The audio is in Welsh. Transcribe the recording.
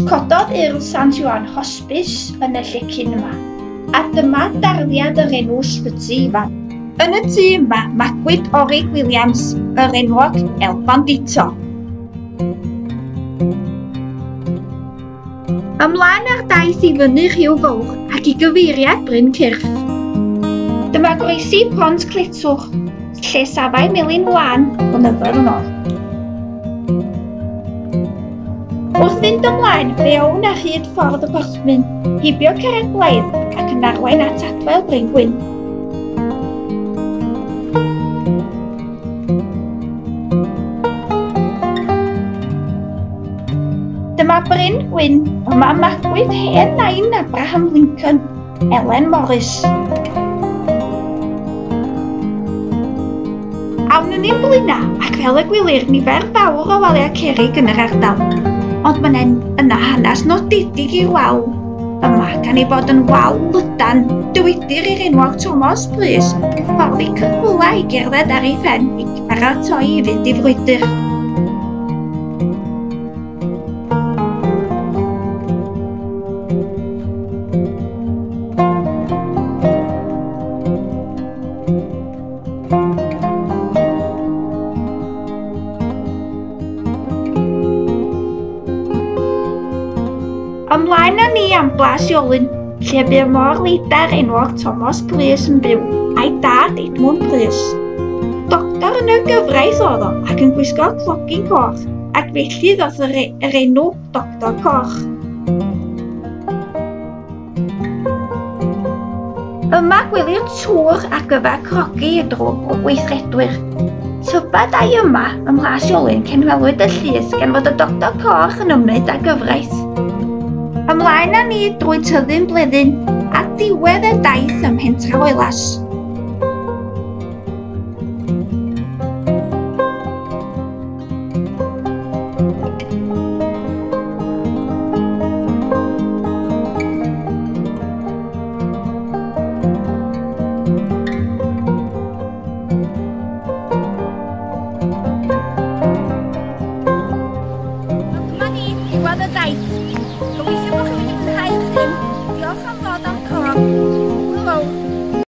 Cododd Urdd Sant Ioan hosbis yn y llecyn yma, a dyma darddiad yr enw Ysbyty Ifan. Yn y tŷ yma magwyd Orig Williams, yr enwog El Bandito. Ymlaen ar daith i fyny Rhiw Fawr ac i gyfeiriad Bryn Cyrff. Dyma groesi Pont Cletwch, lle safai Melin Wlân blynyddoedd yn ôl. Wrth fynd ymlaen, fe awn ar hyd ffordd y Porthmyn, heibio Carreg Blaidd ac yn arwain at adfail Bryn Gwyn. Dyma Bryn Gwyn, yma magwyd hen nain Abraham Lincoln, Ellen Morris. Awn yn ein blaenau ac fel y gwelir nifer fawr o waliau cerrig yn yr ardal, ond mae'n yna hanes nodedig i'r wal yma gan ei bod yn wal lydan, dywedir i'r enwog Thomas Prys fforddi ceffylau i gerdded ar ei phen i baratoi i fynd i frwydr. Ymlaen â ni am Blas Iolyn, lle bu'r môr-leidr enwog Thomas Prys yn byw, a'i dad Edmund Prys. Doctor yn y gyfraith oedd o ac yn gwisgo clogyn coch, ac felly ddoth yr, yr enw Doctor Coch. Yma gwelir tŵr ar gyfer crogi y drwg o gweithredwyr. Tybed ai yma ym Mhlas Iolyn cynwelwyd y llys gan fod y Doctor Coch yn ymwneud â gyfraith. Ymlaen â ni drwy tyddyn bleddyn a diwedd y daith ym Mhentref Oelas.